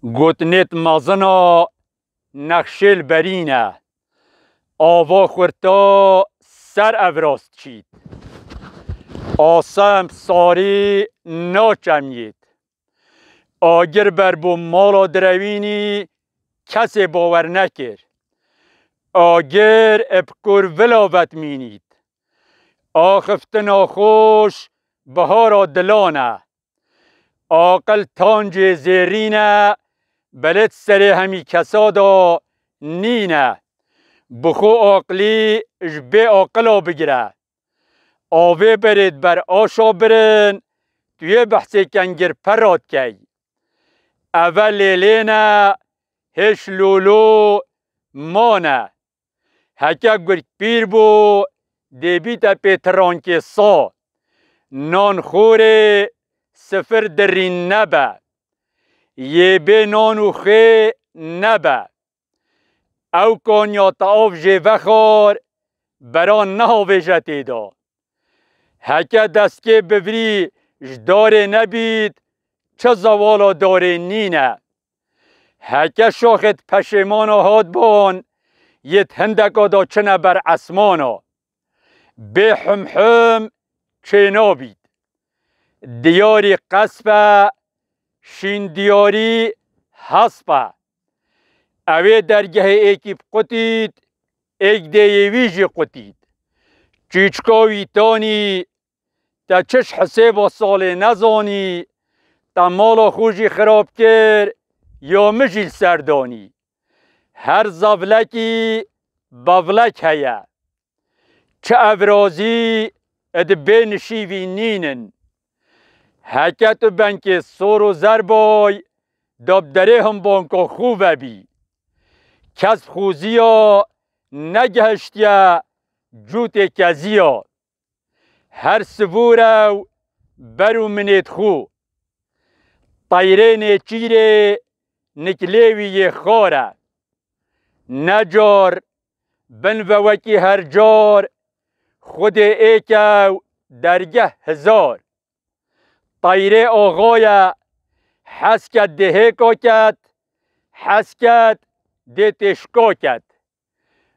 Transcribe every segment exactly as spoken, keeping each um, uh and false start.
Gotinêt mezina nexşêl berîne. Ava xurta ser evrast çît. Asem sarî naçemiyêt. Agir ber bo mala direwînî kesê bawer nekir. Agir bi kur vila vetmînît. Axiftina xweş bihara dilan e. Aqil tancê zêrîn e, belê di serê hemî kesa de nîne. Bi xwe aqilî ji bê aqila bigire. Avê berêt ber aşa birin, tu yê behsê kengir pera dikey. Eve lêlê ne, hêş lolo mane. Heke gurk pîr bû, dê bîte pê tirankê sa. Nan xorê sifir dirîn nebe. Yê bê nan û xê nebe. Ew kanya te av jê vexwar, beran nehavêje tê de. Heke destkê bivirî ji darê nebît, çi zewala darê nîne. Heke şaxêt peşêmana hat ban, yêt hindeka da çine ber esmana. Bê humhum çênabît. Diyarî qesp e, şîn diyarî hesp e. Ewê dergehê êkî biqutît, êk dê yê wî jî qutît. Çîçka wî tanî, te çi ji hisêba salê nezanî, te mala xwe jî xirab kir, ya min jî li ser danî. Her zevlekî bevlek heye. Çi evrazî di bê nişîvî nînin. Heke tu benkê sor û zer bay, da bi derê him banka xwe vebî. Kes xuziya negihiştiye cûtê keziya. Her sivor ew ber û minêt xwe. Teyrê nêçîrê niklê wî yê xar e. Necar bin ve wekî her car, Xwedê êk ew dergeh hizar. Teyrê axaye hez ket dê hêka ket, hez ket dê têşka ket.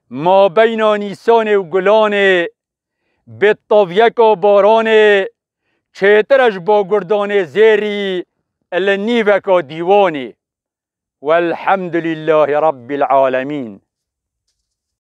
Mabeyna Nîsanê û Gulanê, bê tavyeka baranê, çêtir e ji bagurdanê zêrî li nîveka dîwanê. Welhemdulîllahî Rebbîl alemîn.